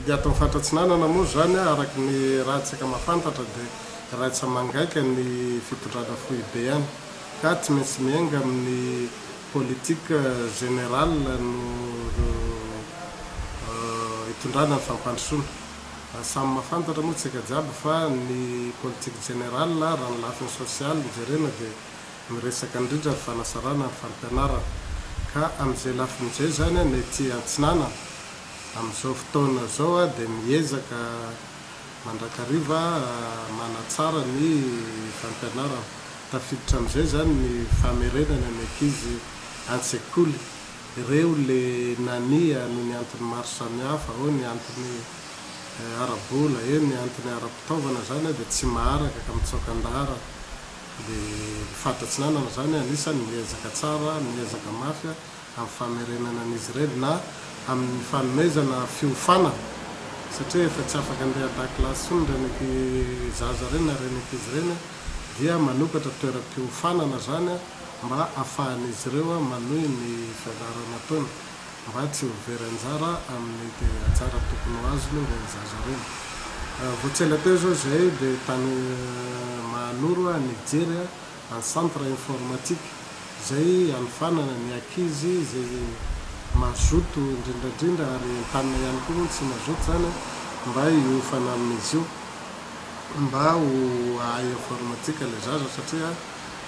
Ny ato amin'ny faritra Atsinanana moa izany araka ny raha-tsika mahafantatra dia raitsa mangaika ny fitondrana foibe any ka tsy maintsy miainga amin'ny politique générale no hitondrana ny fampandrosoana. Samy mahafantatra moa tsika jiaby fa ny politique générale raha ny lafiny sosialy no jerena dia miresaka indrindra ny fanasarana ny fampianarana. Ka amin'izay lafiny izay izany ny aty Antsinanana amin'izao fotoana izao dia miezaka mandrakariva manatsara ny fampianarana. Tafiditra amin'izay izany ny famerenana ny ankizy an-tsekoly. Ireo le nania noho ny antony maro samihafa, ao ny antony ara-bola, eo ny antony ara-pitaovana izany dia tsy maharaka ka mitsoaka an-daharana. Dia ny faritra Atsinanana izany anisany miezaka tsara, miezaka mafy amin'ny famerenana an'izy ireny na amin'ny fanomezana fiofanana satria efa tsy afaka andeha an-dakilasy intsony ireny ankizy zaza ireny na ireny ankizy ireny dia manokatra toeram-piofanana izany mba afahan'izy ireo manohy ny fianarana ataony mba tsy ho very anjara amin'ny anjara tokony ho azony ireny zaza ireny. Vao tsy ela teo izao izahay dia tany Mahanoro nijery ny centre informatique izay hanofanana ny ankizy izay mazoto indrindra indrindra ary entanina ihany koa moa ny tsy mazoto izany mba hiofana amin'izy io mba ho hahay informatique ilay zaza satria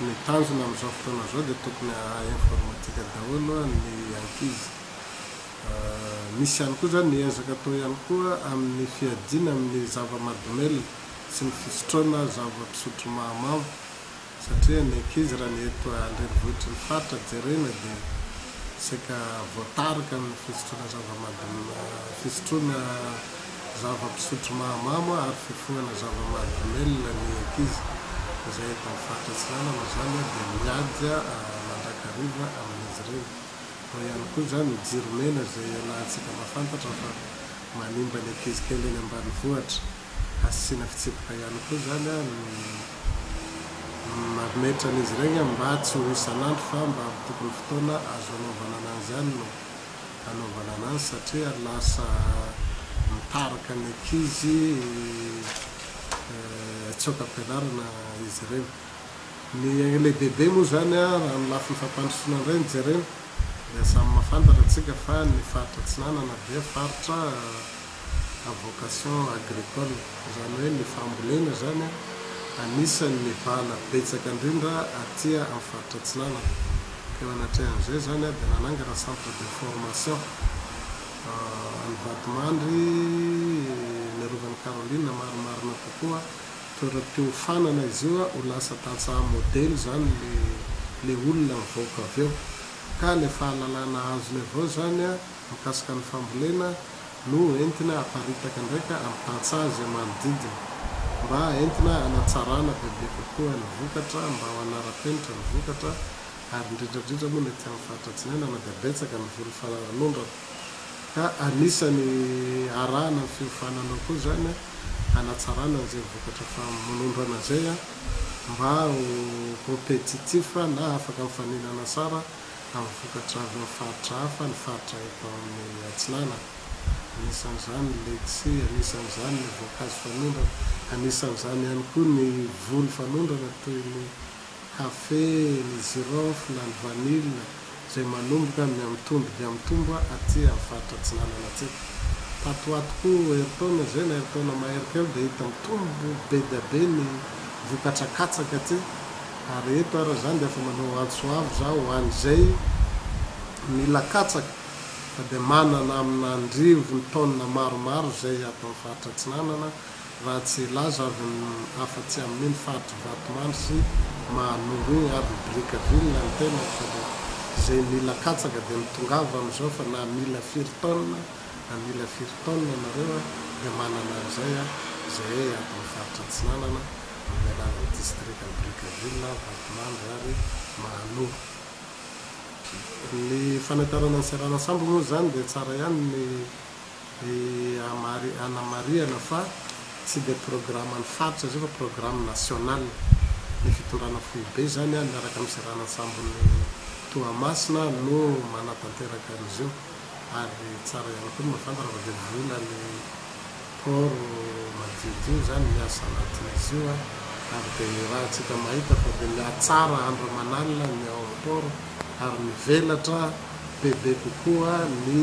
Ny tanjona amin'izao fotoana izao dia tokony hahay informatique daholo ny ankizy. Misy ihany koa izany ny ezaka atao ihany koa amin'ny fiadiana amin'ny zava-mahadomelina sy ny fisotroana zava-pisotro mahamamo satria ny ankizy raha ny eto an-drenivohitry ny faritra jerena dia saika voatarika amin'ny fisotroana zava-mahadomelina fisotroana Zava-pisotro mahamamo ary fifohana zava-mahadomelina ny ankizy izay eto amin'ny faritra Atsinanana izany dia miady mandrakariva amin'izy ireny. Ao ihany koa izany ny jiro mena izay ialahantsika mahafantatra fa manimba ny ankizy kely eny ambanivohitra. Asiana fitsipika ihany koa izany ny mametra an'izy ireny mba tsy ho isan'andro fa mba amin'ny tokony fotoana azo anaovana an'azy ihany no anaovana anazy satria lasa mitarika ny ankizy hitsoaka am-pianarana izy ireny. Ny lehibebe moa izany raha ny lafiny fampandrosoana indray no jerena dia samy mahafantatra antsika fa ny faritra Atsinanana dia faritra à vocation agricole, izany hoe ny fambolena izany anisan'ny mibahana betsaka indrindra aty amin'ny faritra Atsinanana. Teo anatrehan'izay izany dia nanangana centre de formation any Vatomandry, ny Rovan'i Caroline marimarina kokoa, toeram-piofanana izy io ho lasa tantsaha modely izany le olona mivoaka avy eo. Ka le fahalalana azony avy eo izany mikasika ny fambolena no entina aparitaka ndraika amin'ny tantsaha izay manodidina mba entina hanatsarana bebe kokoa ny vokatra mba ho hanara-penitra ny vokatra ary indrindra indrindra moa ny aty amin'ny faritra Atsinanana dia betsaka ny voly fanondrana ka anisany arahana ny fiofanana ao koa izany hanatsarana an'izay vokatra famonondrana izay mba ho compétitif na afaka mifaninana tsara amin'ny vokatra avy amin'ny faritra hafa ny faritra eto amin'ny Atsinanana. Anisan'izany ny letchi, anisan'izany ny voankazo fanondrana, anisan'izany ihany koa ny voly fanondrana toy ny kafe, ny girofle, ny vanille izay manomboka mihamitombo dia mitombo aty amin'ny faritra Atsinanana aty. Tato ho ato koa herintaona izay na herintaona mahery kely dia hita mitombo be dia be ny vokatra katsaka aty. Ary eto ara zany dia efa manao antso avo za ho an'izay mila katsaka fa dia manana amina andrivony taonina maromaro izay ato amin'ny faritra Atsinanana raha tsy hilaza avy afa-tsy amin'iny faritr'i Vatomandry sy Mahanoro iny ary ny Brickaville ny tenako fa dia izay mila katsaka dia mitongava amin'izao fa na mila firy taonina na mila firy taonina nareo dia manana an'izay izahay ato amin'ny faritra Atsinanana. amin'ny alalan'ny distrikan'i Brickaville, Vatomandry ary Mahanoro. Ny fanatarana ny seranan-tsambo moa izany dia tsara ihany ny hanamarihana fa tsy dia programan'ny faritra izy io fa programme national. Ny fitondrana foibe izany miaraka amin'ny seranan-tsambon'i Toamasina no manatanteraka an'izy io ary tsara ihany koa ny mahafantatra fa dia volan'ny. Port madiodio izany miasa anatin'izy io ary dia irahantsika mahita fa dia mihatsara andro aman'alina ny ao amin'ny port ary mivelatra bebe kokoa ny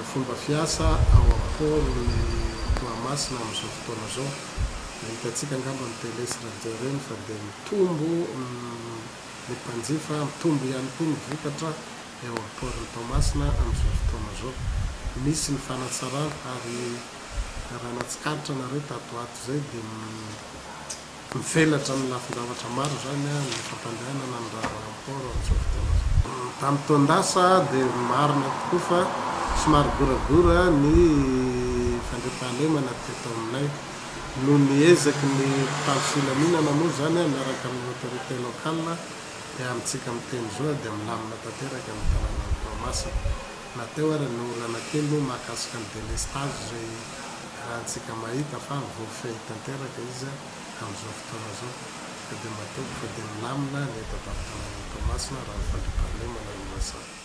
fomba fiasa ao amin'ny port-n'i Toamasina amin'izao fotoana izao. Hitantsika angamba amin'ny télé sy radio ireny fa dia mitombo ny mpanjifa, mitombo ihany koa ny vokatra eo amin'ny port-n'i Toamasina amin'izao fotoana izao. Misy ny fanatsarana ary raha nahatsikaritra nareo tato ho ato izay dia mivelatra amin'ny lafin-javatra maro izany ny fampandehanana ny raharahan'ny port amin'izao fotoana izao. Tamin'ny taon-dasa dia marina tokoa fa somary goragora ny fandriampahalemana teto aminay. Noho ny ezaky ny mpitandro filaminana moa izany miaraka amin'ny autorité locale dia amintsika miteny izao dia milamina tanteraka ny tanànan'i Toamasina. Na teo ary ny olana kely moa mahakasika ny délestage izay iarahantsika mahita fa voafehy tanteraka izy amin'izao fotoana izao ka dia matoky fa dia milamina ny eto an-tampon-tanànan'i Toamasina raha ny fandriampahalemana no resahana.